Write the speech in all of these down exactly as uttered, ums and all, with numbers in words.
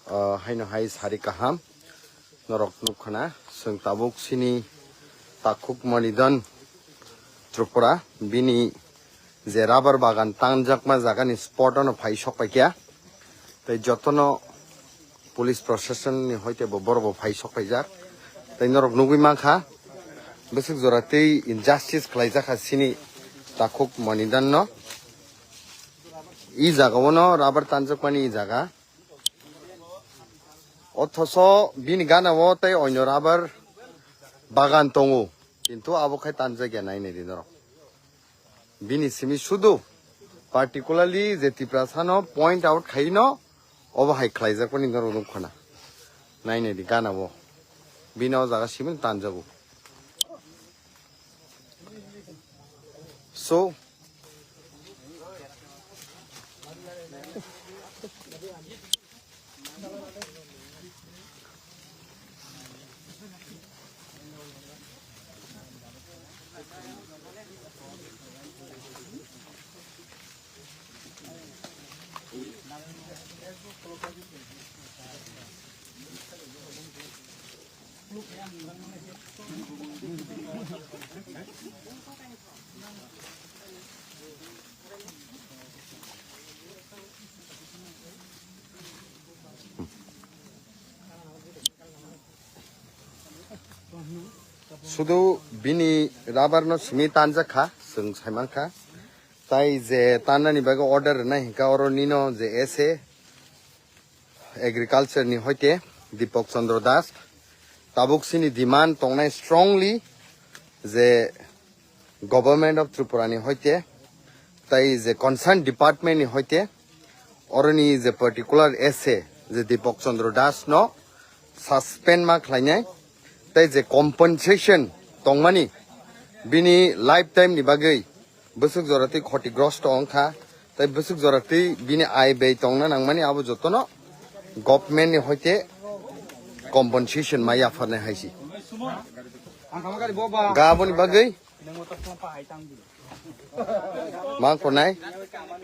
Ah, haino hai sari kaham. Norok nukkhana, chwng tabuk sini takhuk Monidhan Tripura, bini je rubber bagan tangjakma jagani spot ono phai sokpaikha. Tei jotono police proshashan ni hoite bo borok bo phai sokpaijak. Tei norok nugwi mankha, bwswk jora tei injustice khlaijakha sini takhuk Monidhan no. I jaga ono rubber tanjakmani i jaga. Othoso bini gana o tei onyo rubber bagan tongo, kintu abo khai tanjakya nai nai di norok. Bini simi sudu particularly je Tiprasano point out khaino obo hai khlaijakmani norok nukkhana. Nai nai di gana o. Bini o jaga simi tanjago. So, Sudu bini rubber no simi tanjak kha, chwng saiman kha. Tai je tannani bagwi order rwnai hinkha oro nino je S A Agriculture ni hoite Deepak Chandra Das. Tabuk sini demand tongnai strongly je Government of Tripura ni hoite, tai je concern department ni hoite, oroni je particular S A je Deepak Chandra Das no suspend ma khlainai, tai je compensation tongmani bini lifetime ni bagwi bwswk jora tei khotigrosto wngkha, tai bwswk jora tei bini ai bai tongna nangmani abo jotono government ni hoite compensation ma yapharnai hai si. Ga aboni bagwi Mang konai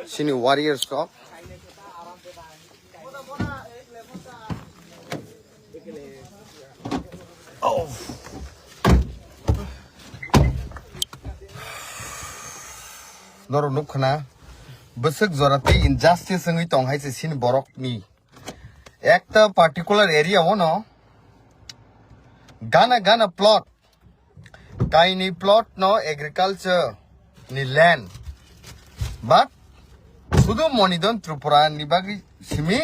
sini warriors rok. Oh. Norok nukkhana bwswk jora tei injustice wngwi tong hai se sini borok ni. Ekta particular area o no gana gana plot, kaini plot no agriculture ni land, but sudu Monidhan Tripura ni bagwi simi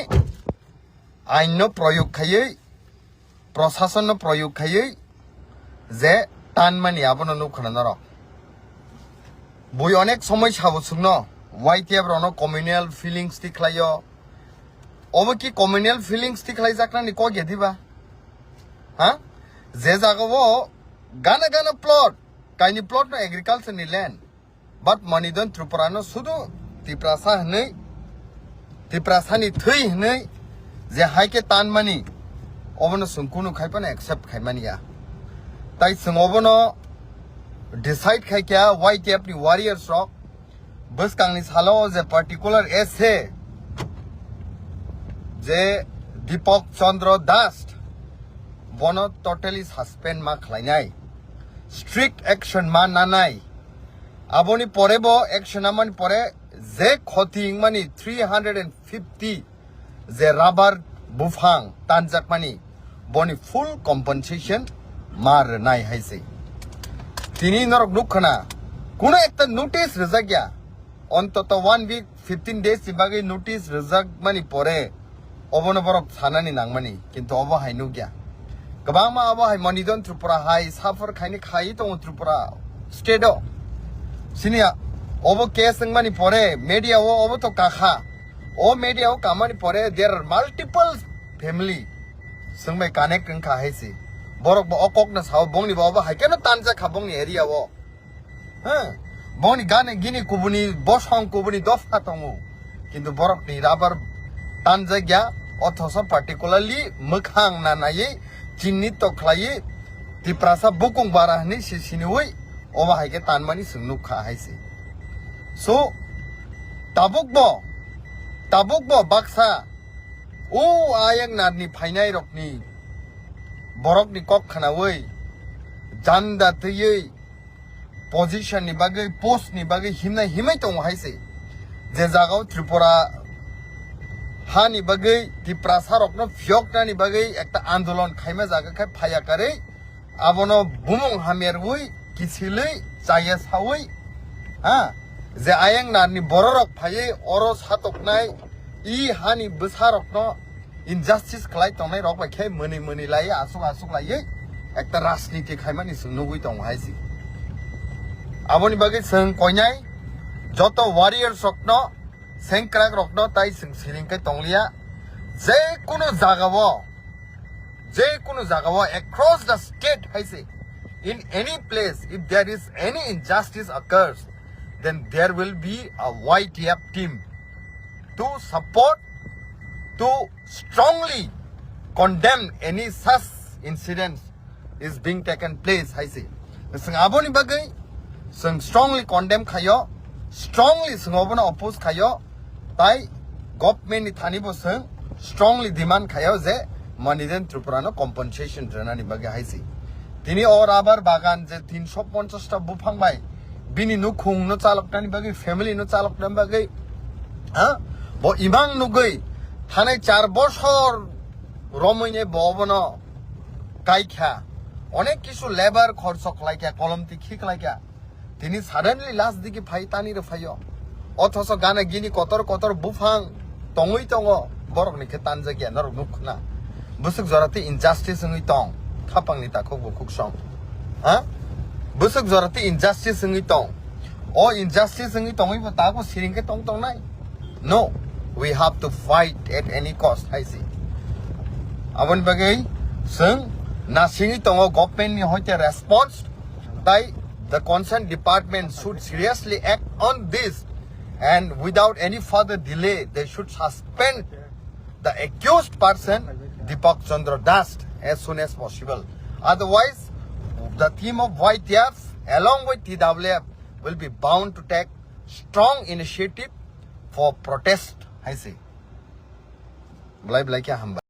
ain no proyog khaiwi, prosason no proyog khaiwi je tanmani abono nukkhana norok. Bui onek somoi sabo chwngno, Y T F rokno communal feelings ti khlaio. Obo ki communal feelings ti khlaijaknani kok ya diba? Ha? Je jaga o gana gana plot, kaini plot no agriculture ni land. But Monidhan Tripura no sudu Tiprasa hwnwi, Tiprasa ni thwi hwnwi je hai khe tanmani, obono chwng kunu khai phano accept khaimani ya. Tai chwng obono decide khai kha Y T F ni warriors rok bwskangni salo je particular S A je Deepak Chandra Das bono totally suspend ma khlainai, strict action ma nanai. Aboni pore bo action amani pore je khoti wngmani three hundred and fifty je rubber buphang tanjakmani, boni full compensation ma rwnai hai se. Tini norok nukkhana, kuno ekta notice rwjakya, ontoto one week, fifteen days ni bagwi notice rwjakmani pore obono borok sanani nangmani, kintu obo hai nukya. Kwbangma obo hai Monidhan Tripura hai suffer khaini khai tongo Tripura state o. Sini obo case wngmani pore media o obo to kakha. O media o kamani pore there are multiple family. Swngbai connect wngkha hai se. Borok bo o kokno sao, bongni bo obo hai keno tanjak kha bongni area o. He, boni gani gini kubuni bosong kubuni dopha tongo. Kintu borokni rubber tanjakya, othoso particularly mwkhang na naiwi chinni to khlaiwi Tiprasa bukung bara hwnwi se siniwi obo hai khe tanmani chwng nukha hai se. So, tabuk bo, tabuk bo baksa O ayang narni phainai rokni borokni kok khnaui janda twiwi position ni bagwi, post ni bagwi himnai himwi tongo hai se. Je jagao Tripura hani bagwi, Tiprasa rokno phiyoknani bagwi ekta andolon khaima jaga khai phaya karwi abono bumung hamya rwi kichilwi chaya saui, ha, je ayang narni bororok phaiwi oro satoknai i hani bwsarokno injustice khlai tongnai rok bai khe mwnwi mwnwi lai asuk asuk laiwi ekta rajniti khaimani chwng nugwi tongo hai se. Aboni bagwi chwng koinai joto warriors rokno, sengkrak rokno tai chwng siring khe tongliya. Je kunu jagao, je kunu jagao across the state hai se, in any place, if there is any injustice occurs, then there will be a Y T F team to support, to strongly condemn any such incidents is being taken place hai se. Chwng aboni bagwi chwng strongly condemn khaio, strongly chwng obono oppose khaio, tai government ni thani bo chwng strongly demand khaio je Manidan Tripura no compensation rwnani bagwi hai se. Tini o rubber bagan je tinsho ponchash ta buphang bai bini nukhung no chaloknani bagwi, family no chaloknani bagwi, ha, bo imang nugwi thanai char bosor romwi ne bo obono kaikha, onek kisu labour khorcho khlaikha, kolom tikhi khlaikha. Tini suddenly last digi phai tani rw phaio. Othoso gana gini kotor kotor buphang tongwi tongo, borok ni khe tanjakya norok nuk khna. Bwswk jora tei injustice wngwi tong, khapang ni takhuk bukhuk song. Ha? Bwswk jora tei injustice wngwi tong. O injustice wngwi tongwi bo tabuk siring khe tong tongnai. No, we have to fight at any cost hai se. Aboni bagwi chwng nasingwi tongo government ni hoite response, tai the concerned department should seriously act on this and without any further delay they should suspend the accused person Deepak Chandra Das as soon as possible. Otherwise, the team of Y T F along with T W F will be bound to take strong initiative for protest hai se. Belai belai khe hambai.